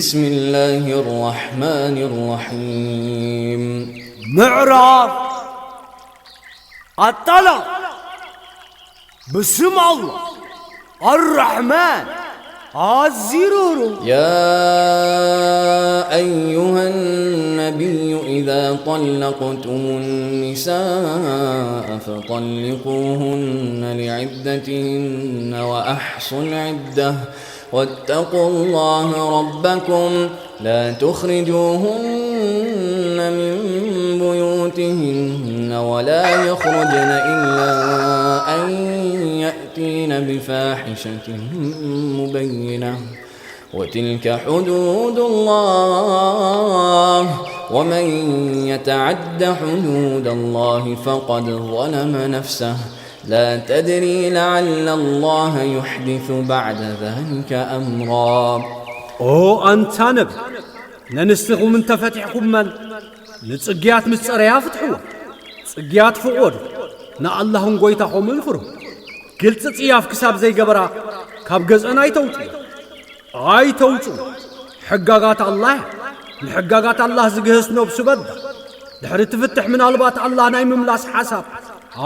بسم الله الرحمن الرحيم. ምዕራፍ ኣጣላቕ። ብስም ኣላህ ኣራሕማን፣ ኣዝዩ ርህሩህ። يا أيها النبي إذا طلقتم النساء فطلقوهن لعدتهن وأحصوا العدة واتقوا الله ربكم لا تخرجوهن من بيوتهن ولا يخرجن إلا أن يأتين بفاحشة مبينة وتلك حدود الله ومن يتعد حدود الله فقد ظلم نفسه لا تدري لعل الله يحدث بعد ذلك أمرا. ኦ ኣንታ ነቢ፣ ነንስትኹም እንተፈቲሕኩመን ንጽግያት ምስ ጸረያ ፍትሕወን። ጽግያት ፍቕወዱ፣ ንኣላህን ጐይታኹምን ፍርሁ። ግልጺ ጽያፍ ክሳብ ዘይገበራ ካብ ገዝአን ኣይተውጽኡ። ኣይተውጽኡ። ሕጋጋት ኣላህ እያ። ንሕጋጋት ኣላህ ዝግህስ ነብሱ በዳ። ድሕሪ እቲ ፍትሕ ምናልባት ኣላህ ናይ ምምላስ ሓሳብ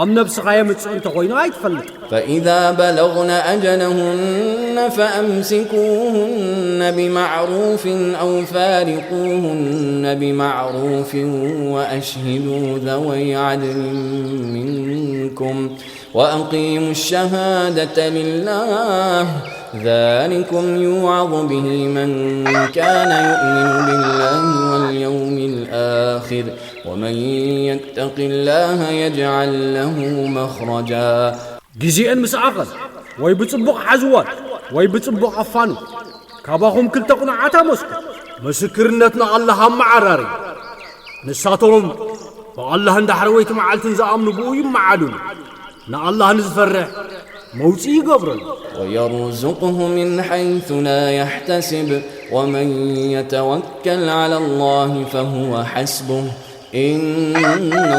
ኣብ ነብስኻ የምጽእ እንተኾይኑ ኣይትፈልጥ። فإذا بلغن أجلهن فأمسكوهن بمعروف أو فارقوهن بمعروف وأشهدوا ذوي عدل منكم وأقيموا الشهادة لله ذلكم يوعظ به من كان يؤمن بالله واليوم الآخر ومن يتق الله يجعل له مخرجا. ግዜአን ምስ ኣኸል ወይ ብጽቡቕ ሓዝዋን ወይ ብጽቡቕ ኣፋኑ። ካባኹም ክልተ ቁኑዓት ኣመስኩ። ምስክርነት ንኣላህ ኣመዓራርዩ። ንሳቶም ብኣላህን ዳሕረወይቲ መዓልትን ዝኣምኑ ብኡ ይመዓዱሉ። ንኣላህ ንዝፈርሕ መውጽኢ ይገብረሉ። ويرزقه من حيث لا يحتسب ومن يتوكل على الله فهو حسبه إن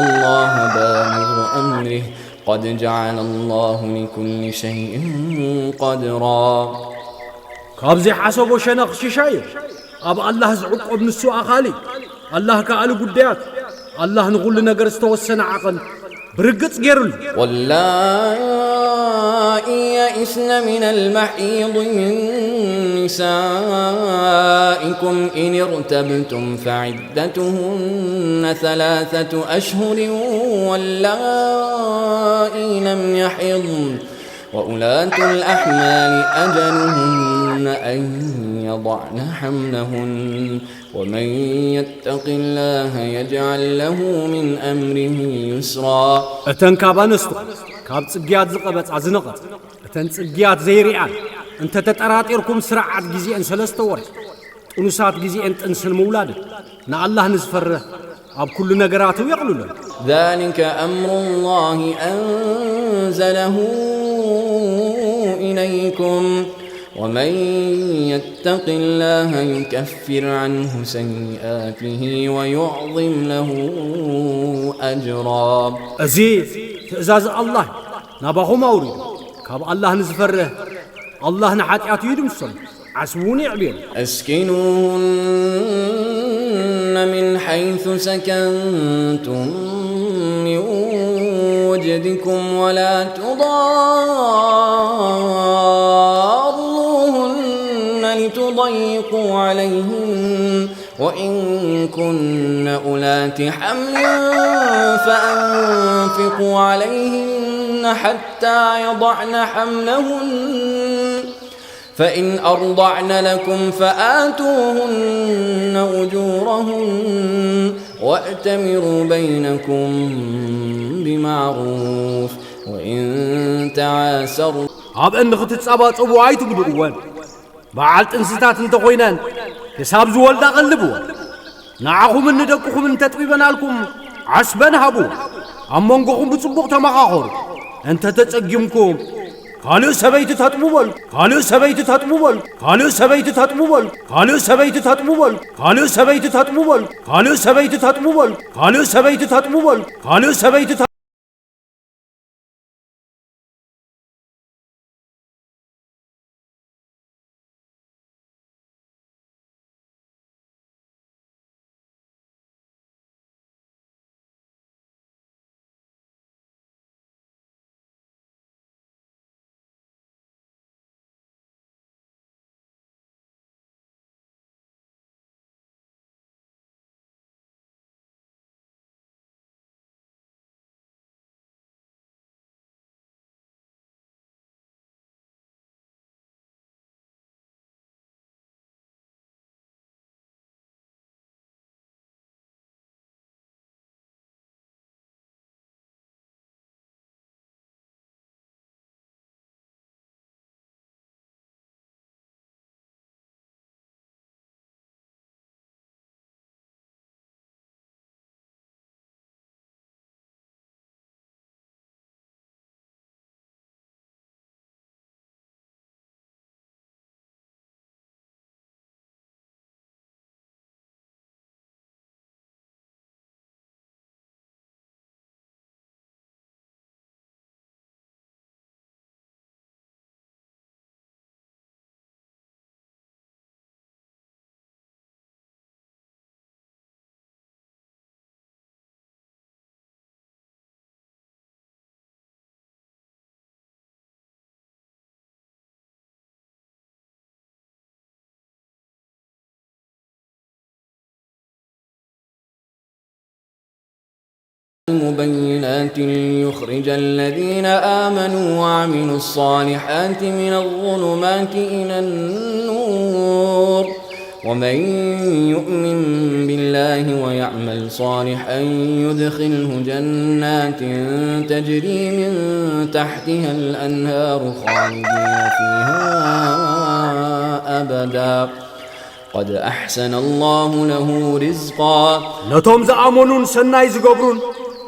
الله بالغ أمره قد جعل الله لكل شيء قدرا. ካብ ዘይሓሰቦ ሸነኽ ሽሻይ ኣብ ኣላህ ዝዕቆብ ንሱ ኣኻሊ። ኣላህ ከኣሊ ጉዳያት። ኣላህ ንኹሉ ነገር ዝተወሰነ ዓቐን ብርግጽ ገይሩሉ። واللائي يئسن من المحيض من نسائكم إن ارتبتم فعدتهن ثلاثة أشهر واللائي لم يحضن وأولاة الأحمال أجلهن أن يضعن حملهن ومن يتق الله يجعل له من أمره يسرا. እተን ካብ ኣንስቱ ካብ ጽግያት ዝቐበጻ ዝነቐጽ፣ እተን ጽግያት ዘይሪኣን እንተ ተጠራጢርኩም ስርዓት ግዜአን ሰለስተ ወርሒ፣ ጥኑሳት ግዜአን ጥንስን ምውላድን። ንኣላህ ንዝፈርህ ኣብ ኩሉ ነገራቱ የቕልሎ። ذلك أمر الله أنزله إليكم ومن يتق الله يكفر عنه سيئاته ويعظم له أجرا. እዚ ትእዛዝ ኣላህ ናባኹም ኣውሪዱ። ካብ ኣላህ ንዝፈርህ ኣላህ ንሓጢኣቱ ይድምሰሉ። ዓስቡ እውን የዕብየሉ። أسكنوهن من حيث سكنتم من وجدكم ولا تضاروهن لتضيقوا عليهن وإن كن أولات حمل فأنفقوا عليهن حتى يضعن حملهن فإن أرضعن لكم فآتوهن أجورهن وأتمروا بينكم بمعروف وإن تعاسروا ኣብአን ንኽትጸባጸቡ ኣይትግድእወን። በዓል ጥንስታት እንተኾይነን ክሳብ ዝወልዳ ቀልብወን። ንዓኹምን ንደቅኹምን እንተጥቢበናልኩም ዓስበን ሃቡ። ኣብ መንጎኹም ብጽቡቕ ተመኻኸሩ። እንተ ተጸጊምኩም ካልእ ሰበይቲ ተጥቡ በሉ። ካልእ ሰበይቲ ተጥቡ በሉ። ካልእ ሰበይቲ ተጥቡ በሉ። ካልእ ሰበይቲ ተጥቡ በሉ። ካልእ ሰበይቲ ተጥቡ በሉ። ካልእ ሰበይቲ ተጥቡ በሉ። ካልእ ሰበይቲ ተጥቡ በሉ። ካልእ ሰበይቲ ተጥቡ በሉ። ካልእ ሰበይቲ ተ- مبينات ليخرج الذين آمنوا وعملوا الصالحات من الظلمات إلى النور، ومن يؤمن بالله ويعمل صالحا يدخله جنات تجري من تحتها الأنهار خالدين فيها أبدا، قد أحسن الله له رزقا. ነቶም ዝኣመኑን ሰናይ ዝገብሩን፣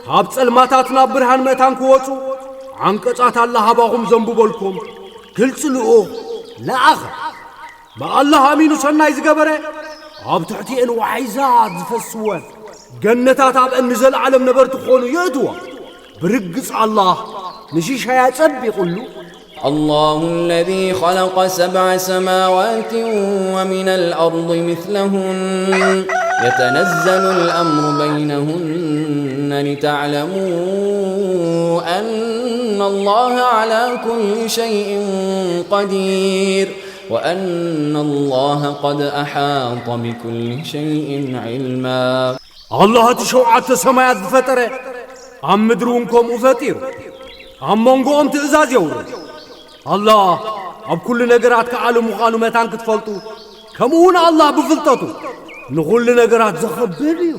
ካብ ጸልማታት ናብ ብርሃን መእታን ክወጹ፣ ዓንቀጻት ኣላህ ኣባኹም ዘንብበልኩም፣ ግልጺ ልኡኽ ለኣኸ። ብኣላህ ኣሚኑ ሰናይ ዝገበረ፣ ኣብ ትሕቲኤን ዋሒዛት ዝፈስወን ገነታት ኣብአን ንዘለዓለም ነበርቲ ክኾኑ የእትዎ። ብርግጽ ኣላህ ንሽሻይ ኣጸቢቑሉ። الله الذي خلق سبع سماوات ومن الأرض مثلهن يتنزل الأمر بينهن لتعلموا أن الله على كل شيء قدير وأن الله قد أحاط بكل شيء علما. ኣላህ እቲ ሸውዓተ ሰማያት ዝፈጠረ፣ ኣብ ምድሪ እውን ከምኡ ፈጢሩ፣ ኣብ መንጎኦም ትእዛዝ የውርድ። ኣላህ ኣብ ኩሉ ነገራት ከኣሉ ምዃኑ መታን ክትፈልጡ፣ ከምኡ እውን ኣላህ ብፍልጠቱ ንኹሉ ነገራት ዘኸብብ እዩ።